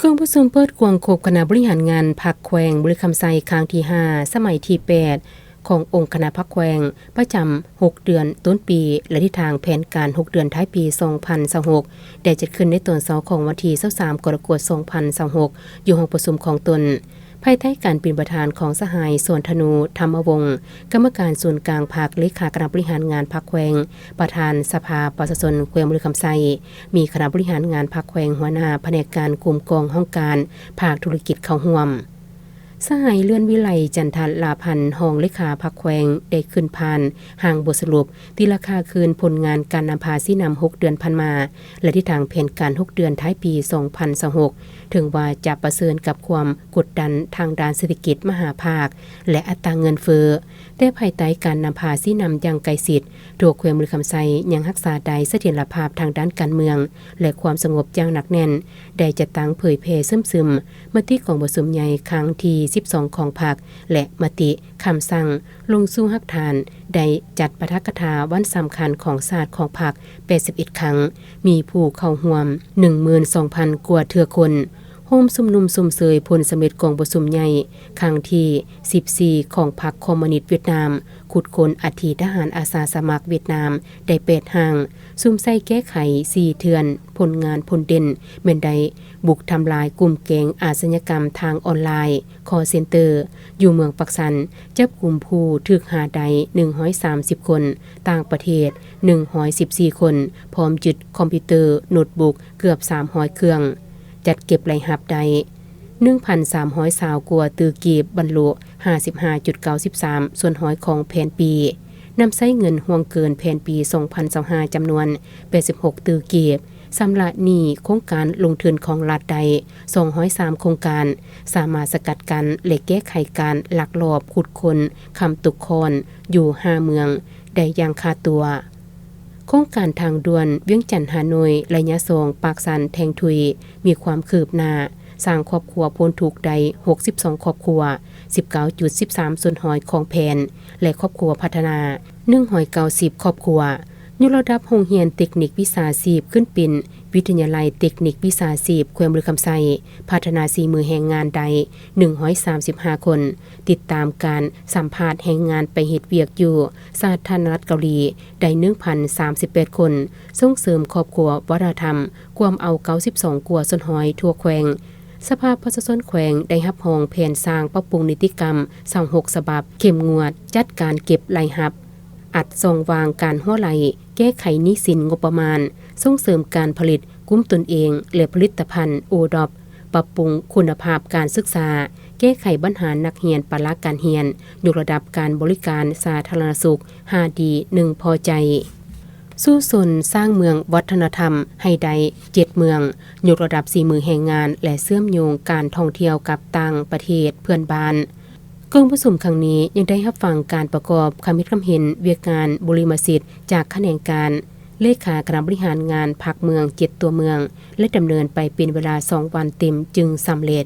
ກອງປະຊຸມເປີດກວ້າງຄົບຄະນະບໍລິຫານງານພັກແຂວງບໍລິຄຳໄຊ ຄັ້ງທີຫ້າ ສະໄໝທີແປດ ຂອງອົງຄະນະພັກແຂວງ ປະຈຳຫົກເດືອນຕົ້ນປີ ແລະ ທິດທາງແຜນການຫົກເດືອນທ້າຍປີສອງພັນຊາວຫົກ ໄດ້ຈັດຂຶ້ນໃນຕອນເຊົ້າຂອງວັນທີຊາວສາມ ກໍລະກົດ ສອງພັນຊາວຫົກ ຢູ່ຫ້ອງປະຊຸມຂອງຕົນ. ພາຍໃຕ້ການເປັນປະທານຂອງສະຫາຍ ສອນທະນູ ທຳມະວົງ ກຳມະການສູນກາງພັກ, ເລຂາຄະນະບໍລິຫານງານພັກແຂວງ, ປະທານສະພາປະຊາຊົນແຂວງບໍລິຄຳໄຊ, ມີຄະນະບໍລິຫານງານພັກແຂວງ, ຫົວໜ້າພະແນກການກົມກອງຫ້ອງການພາກທຸລະກິດເຂົ້າຮ່ວມ. ສະຫາຍ ເລື່ອນວິໄລ ຈັນທະລາພັນ ຮອງເລຂາພັກແຂວງ ໄດ້ຂຶ້ນຜ່ານຮ່າງບົດສະຫຼຸບຕີລາຄາຄືນຜົນງານການນຳພາຊີ້ນຳຫົກເດືອນຜ່ານມາ ແລະ ທິດທາງແຜນການຫົກເດືອນທ້າຍປີສອງພັນຊາວຫົກ ເຖິງວ່າຈະປະເຊີນກັບຄວາມກົດດັນທາງດ້ານເສດຖະກິດມະຫາພາກ ແລະ ອັດຕາເງິນເຟີ້, ແຕ່ພາຍໃຕ້ການນຳພາຊີ້ນຳຢ່າງໃກ້ຊິດ, ທົ່ວແຂວງບໍລິຄຳໄຊຍັງຮັກສາໄດ້ສະຖຽນລະພາບທາງດ້ານການເມືອງ ແລະ ຄວາມສະຫງົບຢ່າງໜັກແໜ້ນ, ໄດ້ຈັດຕັ້ງເຜີຍແຜ່ເຊື່ອມຊຶມມະຕິກອງປະຊຸມໃຫຍ່ຄັ້ງທີສິບສອງຂອງພັກ ແລະ ມະຕິ ຄຳສັ່ງລົງສູ່ຮາກຖານ ໄດ້ຈັດປາຖະກະຖາວັນສຳຄັນຂອງຊາດຂອງພັກແປດສິບເອັດຄັ້ງ, ມີຜູ້ເຂົ້າຮ່ວມໜຶ່ງໝື່ນສອງພັນກວ່າເທື່ອຄົນ, ໂຮມຊຸມນຸມຊົມເຊີຍຜົນສຳເລັດກອງປະຊຸມໃຫຍ່ຄັ້ງທີສິບສີ່ຂອງພັກຄອມມູນິດຫວຽດນາມ, ຂຸດຄົ້ນອັດຖິທະຫານອາສາສະໝັກຫວຽດນາມໄດ້ແປດຮ່າງ, ສຸມໃສ່ແກ້ໄຂສີ່ເທື່ອນ, ຜົນງານພົ້ນເດັ່ນແມ່ນໄດ້ບຸກທຳລາຍກຸ່ມແກ້ງອາຊະຍາກຳທາງອອນລາຍ, ຄໍເຊັນເຕີ ຢູ່ເມືອງປາກຊັນ, ຈັບກຸມຜູ້ຖືກຫາໄດ້ໜຶ່ງຮ້ອຍສາມສິບຄົນ, ຕ່າງປະເທດໜຶ່ງຮ້ອຍສິບສີ່ຄົນ, ພ້ອມຍຶດຄອມພິວເຕີ, ໂນດບຸກເກືອບສາມຮ້ອຍເຄື່ອງ, ຈັດເກັບລາຍຮັບໄດ້ໜຶ່ງພັນສາມຮ້ອຍຊາວກວ່າຕື້ກີບ, ບັນລຸຫ້າສິບຫ້າຈຸດເກົ້າສິບສາມສ່ວນຮ້ອຍຂອງແຜນປີ, ນຳໃຊ້ເງິນຮ່ວງເກີນແຜນປີສອງພັນຊາວຫ້າຈຳນວນແປດສິບຫົກຕື້ກີບ, ຊຳລະໜີ້ໂຄງການລົງທຶນຂອງລັດໄດ້ສອງຮ້ອຍສາມໂຄງການ, ສາມາດສະກັດກັ້ນ ແລະ ແກ້ໄຂການລັກລອບຂຸດຄົ້ນຄຳຕົກຄ້ອນຢູ່ຫ້າເມືອງໄດ້ຢ່າງຂາດຕົວ. ໂຄງການທາງດ່ວນວຽງຈັນ-ຮ່າໂນ້ຍ ໄລຍະສອງ ປາກຊັນ-ແທງທຸຍ ມີຄວາມຄືບໜ້າ, ສ້າງຄອບຄົວພົ້ນທຸກໄດ້ຫົກສິບສອງຄອບຄົວ, ສິບເກົ້າຈຸດສິບສາມສ່ວນຮ້ອຍຂອງແຜນ ແລະ ຄອບຄົວພັດທະນາໜຶ່ງຮ້ອຍເກົ້າສິບຄອບຄົວ. ຍົກລະດັບໂຮງຮຽນເຕັກນິກວິຊາຊີບຂຶ້ນເປັນວິທະຍາໄລເຕັກນິກວິຊາຊີບແຂວງບໍລິຄຳໄຊ, ພັດທະນາສີມືແຮງງານໄດ້ໜຶ່ງຮ້ອຍສາມສິບຫ້າຄົນ, ຕິດຕາມການສຳພາດແຮງງານໄປເຮັດວຽກຢູ່ສາທາລະນະລັດເກົາຫຼີໄດ້ໜຶ່ງພັນສາມສິບແປດຄົນ, ສົ່ງເສີມຄອບຄົວວັດທະນະທຳ, ກວມເອົາເກົ້າສິບສອງກວ່າສ່ວນຮ້ອຍທົ່ວແຂວງ. ສະພາປະຊາຊົນແຂວງໄດ້ຮັບຮອງແຜນສ້າງປັບປຸງນິຕິກຳຊາວຫົກສະບັບ, ເຂັ້ມງວດຈັດການເກັບລາຍຮັບ, ອັດຊ່ອງວ່າງການຮົ່ວໄຫຼ, ແກ້ໄຂໜີ້ສິນງົບປະມານ, ສົ່ງເສີມການຜະລິດກຸ້ມຕົນເອງ ແລະ ຜະລິດຕະພັນໂອດອບ, ປັບປຸງຄຸນນະພາບການສຶກສາ, ແກ້ໄຂບັນຫານັກຮຽນປະລະການຮຽນ, ຍົກລະດັບການບໍລິການສາທາລະນະສຸກຫ້າດີໜຶ່ງພໍໃຈ. ສູ້ຊົນສ້າງເມືອງວັດທະນະທຳໃຫ້ໄດ້ເຈັດເມືອງ, ຍົກລະດັບສີມືແຮງງານ ແລະ ເຊື່ອມໂຍງການທ່ອງທ່ຽວກັບຕ່າງປະເທດເພື່ອນບ້ານ. ກອງປະຊຸມຄັ້ງນີ້ຍັງໄດ້ຮັບຟັງການປະກອບຄຳຄິດຄຳເຫັນວຽກງານບຸລິມະສິດຈາກຂະແໜງການ, ເລຂາຄະນະບໍລິຫານງານພັກເມືອງເຈັດຕົວເມືອງ ແລະ ດຳເນີນໄປເປັນເວລາສອງວັນເຕັມຈຶ່ງສຳເລັດ.